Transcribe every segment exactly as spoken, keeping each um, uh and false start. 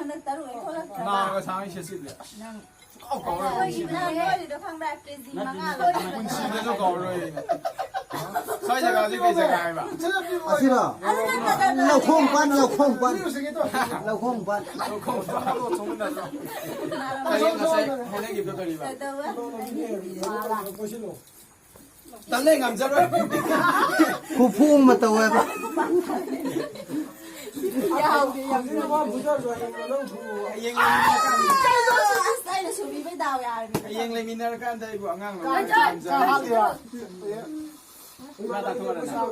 ꯅꯪ ꯇꯔꯨꯛ ꯍꯦꯛ ꯊꯣꯛꯂꯛꯇ꯭ꯔꯕ? ꯅꯥꯒ ꯁꯥꯡꯉꯤ ꯁꯦꯠꯆꯤꯜꯂꯦ꯫ ꯑꯁ, ꯀꯥꯎ ꯀꯥꯎꯔꯣꯏ ꯑꯩꯈꯣꯏꯒꯤ ꯄꯨꯟꯁꯤꯗ꯫ ꯅꯪ ꯅꯣꯏꯔꯤꯗꯣ ꯈꯪꯕ꯭ꯔꯥ? ꯀꯦ ꯖꯤ ꯃꯉꯥ ꯂꯣꯏ꯫ ꯄꯨꯟꯁꯤꯗꯁꯨ ꯀꯥꯎꯔꯣꯏ꯫ ꯁ꯭ꯋꯥꯏ ꯖꯒꯥꯁꯤ ꯀꯩ ꯖꯒꯥ ꯍꯥꯏꯕ? ꯑꯁꯤꯔꯣ? ꯑꯗꯨ ꯅꯠꯇ꯭ꯔꯒ ꯂꯧꯈꯣꯡ ꯄꯥꯟ, ꯂꯧꯈꯣꯡ ꯄꯥꯟ꯫ ꯂꯧꯈꯣꯡ ꯄꯥꯟ꯫ ꯂꯧꯈꯣꯡ ꯄꯥꯟ꯫ ꯂꯧꯈꯣꯡ ꯄꯥꯟ꯫ ꯀꯔꯤ ꯉꯁꯥꯏ ꯍꯥꯏꯅꯈꯤꯕꯗꯣ ꯀꯔꯤꯕ? ꯀꯩꯗꯧꯕ? ꯇꯜꯂꯦ, ꯉꯝꯖꯔꯣꯏ꯫ ꯈꯨꯐꯨ ꯑꯃ ꯇꯧꯋꯦꯕ꯫ ꯌꯥꯎꯗꯦ, ꯌꯥꯎꯗꯦ꯫ ꯍꯌꯦꯡ ꯂꯩꯃꯤꯟꯅꯔꯀꯥꯟꯗ, ꯑꯁ, ꯑꯩꯅ ꯁꯨꯕꯤꯕꯩ ꯗꯥꯎ ꯌꯥꯔꯤꯅꯦ꯫ ꯍꯌꯦꯡ ꯂꯩꯃꯤꯟꯅꯔꯀꯥꯟꯗ ꯑꯩꯕꯨ ꯑꯉꯥꯡ ꯂꯧꯕ ꯉꯝꯖꯔꯣꯏ꯫ ꯏꯃꯥ ꯇꯥꯊꯣꯛꯑꯣꯔꯥ ꯅꯪ?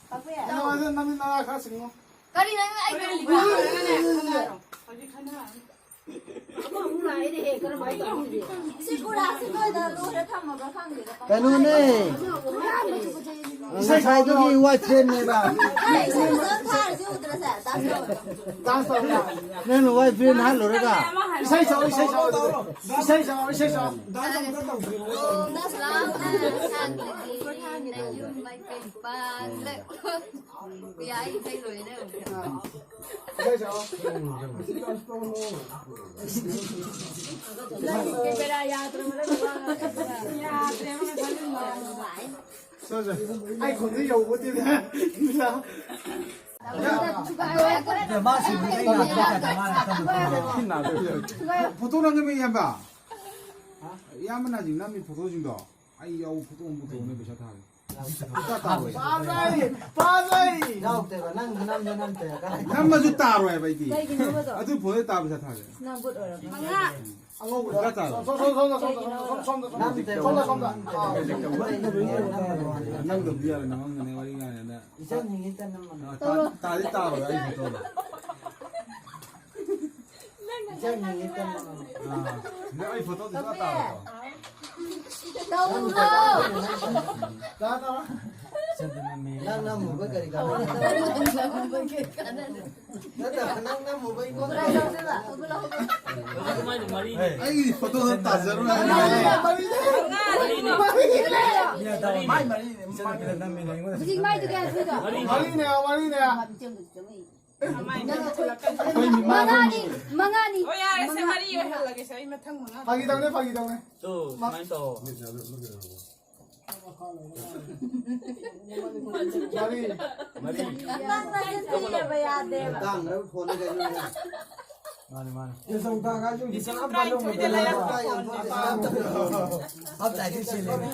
ꯄꯥꯛꯄꯤ꯫ ꯅꯪ ꯅꯃꯤꯠ ꯅꯅꯥ ꯈꯔ ꯁꯤꯡꯉꯣ꯫ ꯀꯔꯤ ꯅꯪ ꯑꯩ ꯀꯔꯤ ꯁꯤ ꯕꯣꯔꯥꯁꯤ ꯅꯣꯏꯗ ꯂꯣꯏꯔ ꯊꯝꯃꯕ꯭ꯔꯥ ꯈꯪꯗꯦꯗ꯫ ꯀꯩꯅꯣꯅꯦ꯫ ꯉꯁꯥꯏꯗꯨꯒꯤ ꯋꯥꯏ ꯐ꯭ꯔꯦꯟꯅꯦꯕ꯫ ꯑꯦ, ꯏꯁꯩ ꯐꯖꯅ ꯊꯥꯔꯤꯁꯦ ꯎꯗ꯭ꯔꯁꯦ? ꯗꯥꯟꯁ ꯇꯧꯔꯣ꯫ ꯗꯥꯟꯁ ꯇꯧꯔꯣ꯫ ꯅꯪꯅ ꯋꯥꯏ ꯐ꯭ꯔꯦꯟ ꯍꯥꯠꯂꯨꯔꯒ꯫ ꯏꯁꯩ ꯁꯛꯑꯣ, ꯏꯁꯩ ꯁꯛꯑꯣ꯫ ꯏꯁꯩ ꯁꯛꯑꯣ, ꯏꯁꯩ ꯁꯛꯑꯣ꯫ ꯗꯥꯟꯁ ꯑꯃꯨꯛꯇ ꯇꯧꯁꯤꯔꯣ? ꯗꯥꯟꯁ ꯇꯧꯔꯣ꯫ ꯅꯌꯨꯝ ꯃꯥꯏꯀꯩ ꯄꯥꯜꯂꯛꯂꯣ꯫ ꯌꯥꯏ, ꯏꯁꯩ ꯂꯣꯏꯔꯦ꯫ ꯀꯦꯃꯦꯔꯥ ꯌꯥꯗ꯭ꯔꯕ ꯅꯪ ꯋꯥ ꯉꯥꯡꯕꯗ? ꯌꯥꯗ꯭ꯔꯦꯕ ꯉꯁꯥꯏ ꯅꯨꯡꯗꯥꯡ꯫ ꯁꯦ, ꯁꯦ꯫ ꯑꯩ ꯈꯣꯟꯖꯦꯜ ꯌꯧꯕꯗꯤꯅꯦ꯫ ꯃꯥ ꯁꯤꯕꯨ ꯑꯩ ꯅꯥꯊꯣꯛ ꯌꯥꯗꯦ, ꯃꯥꯅ ꯀꯟꯅ ꯐꯣꯇꯣ ꯅꯝꯒꯦ ꯃꯤ ꯏꯌꯥꯝꯕ? ꯏꯌꯥꯝꯕꯅ ꯍꯧꯖꯤꯛ ꯅꯝꯃꯤ ꯐꯣꯇꯣꯁꯤꯡꯗꯣ ꯑꯩ ꯌꯥꯎ, ꯐꯣꯇꯣ ꯑꯃ ꯄꯨꯊꯣꯛꯑꯣꯅꯦ, ꯄꯩꯁꯥ ꯊꯥꯒꯦ꯫ ꯄꯩꯁꯥ ꯊꯥꯔꯣꯏ꯫ ꯐꯥꯖꯩ! ꯐꯥꯖꯩ! ꯌꯥꯎꯗꯦꯕ, ꯅꯪ ꯅꯝꯗ ꯅꯝꯗꯦ, ꯀꯥꯏ? ꯅꯝꯃꯁꯨ ꯇꯥꯔꯣꯏ ꯍꯥꯏꯕ ꯑꯩꯗꯤ꯫ ꯀꯩꯒꯤꯅꯣꯕꯗꯣ? ꯑꯗꯨ ꯐꯣꯟꯗ ꯇꯥꯕ ꯄꯩꯁꯥ ꯊꯥꯒꯦ꯫ ꯅꯪ ꯕꯨꯠ ꯑꯣꯏꯔꯕ? ꯃꯉꯥ꯫ ꯑꯉꯧꯕꯗ꯫ ꯄꯩꯁꯥ ꯊꯥꯔꯣꯏ꯫ ꯁꯣꯝ, ꯁꯣꯝ, ꯁꯣꯝ, ꯁꯣꯝ, ꯁꯣꯝ, ꯁꯣꯝ, ꯁꯣꯝ, ꯁꯣꯝꯗ, ꯁꯣꯝꯗ꯫ ꯅꯝꯗꯦ, ꯁꯣꯝꯗ, ꯁꯣꯝꯗ꯫ ꯅꯝꯗꯦ꯫ ꯑꯥ, ꯅꯝꯗꯕꯗꯤ ꯌꯥꯔꯣꯏ, ꯅꯪ ꯉꯝꯒꯅꯤ, ꯋꯥꯔꯤ ꯉꯥꯡꯉꯦ, ꯅꯪ꯫ ꯏꯆꯟ ꯌꯦꯡꯉꯤ ꯇꯟꯅ ꯃꯅꯥ꯫ ꯑꯥ, ꯇꯥ-, ꯇꯥꯗꯤ ꯇꯥꯔꯣꯏ ꯑꯩ ꯐꯣꯇꯣꯗꯣ꯫ ꯏꯆꯟ ꯌꯦꯡꯉꯤ ꯇꯟꯅ ꯃꯅꯥ꯫ ꯑꯥ, ꯅꯪ ꯑꯩ ꯐꯣꯇꯣꯗꯣ ꯁꯨꯡꯇꯥ ꯇꯥꯔꯣꯏꯀꯣ꯫ ꯇꯧꯔꯣ꯫ ꯇꯥ-, ꯇꯥꯔꯣꯏ꯫ ꯅꯪ ꯅꯝꯃꯨꯕ ꯀꯔꯤ ꯀꯥꯟꯅꯕ? ꯅꯠꯇꯕ, ꯅꯪ ꯅꯝꯃꯨꯕ ꯑꯩꯉꯣꯟꯗ ꯀꯔꯤ ꯀꯥꯟꯅꯕ? ꯑꯩꯒꯤ ꯐꯣꯇꯣꯗꯣ ꯇꯥꯖꯔꯣꯏ ꯍꯥꯏꯕꯅꯦ꯫ ꯃꯥꯏ ꯃꯔꯤꯅꯦ, ꯃꯥꯏ ꯃꯔꯤꯅꯦ꯫ ꯍꯧꯖꯤꯛ ꯃꯥꯏꯗꯨ ꯀꯌꯥ ꯁꯨꯏꯗꯣ? ꯃꯔꯤꯅꯦ, ꯃꯔꯤꯅꯦ꯫ ꯃꯉꯥꯅꯤ, ꯃꯉꯥꯅꯤ꯫ ꯑꯣ, ꯌꯥꯔꯦ, ꯁꯦ ꯃꯔꯤ ꯑꯣꯏꯍꯜꯂꯒꯦ, ꯁꯦ ꯑꯩ ꯃꯊꯪ ꯃꯉꯥ꯫ ꯐꯥꯒꯤ ꯇꯧꯅꯦ, ꯐꯥꯒꯤ ꯇꯧꯅꯦ꯫ ꯇꯨ, ꯁꯨꯃꯥꯏꯅ ꯇꯧ꯫ ꯃꯔꯤ꯫ ꯃꯔꯤ꯫ ꯅꯪꯅ ꯆꯤꯟꯊꯤꯑꯕ ꯌꯥꯗꯦꯕ꯫ ꯇꯥꯡꯅꯕ ꯐꯣꯟꯗ ꯀꯩꯅꯣꯅꯦ꯫ ꯃꯥꯅꯦ, ꯃꯥꯅꯦ꯫ ꯂꯤꯁꯤꯡ ꯇꯔꯥꯃꯉꯥꯗꯨ ꯂꯩꯔꯛꯄ ꯐꯣꯟꯅꯦꯕ꯫ ꯑꯞꯁꯥꯏꯗꯤ ꯁꯤꯜꯂꯦꯅꯦ꯫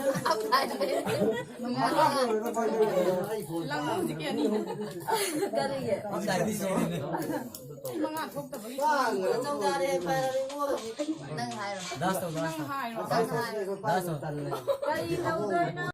ꯂꯪꯉꯨ ꯍꯧꯖꯤꯛꯀꯤ ꯑꯅꯤꯗꯣ꯫ ꯀꯔꯤꯒꯤ? ꯑꯞꯁꯥꯏꯗꯤ ꯁꯤꯜꯂꯦꯅꯦ꯫ ꯃꯉꯥ ꯊꯣꯛꯇꯕꯒꯤ꯫ ꯅꯪ ꯍꯥꯏꯔꯣ꯫ ꯗꯥꯁ ꯇꯧ, ꯗꯥꯁ ꯇꯧ꯫ ꯅꯪ ꯍꯥꯏꯔꯣ꯫ ꯗꯥꯁ ꯇꯧ꯫ ꯗꯥꯁ ꯇꯧ꯫ ꯀꯔꯤ ꯇꯧꯗꯣꯏꯅꯣ?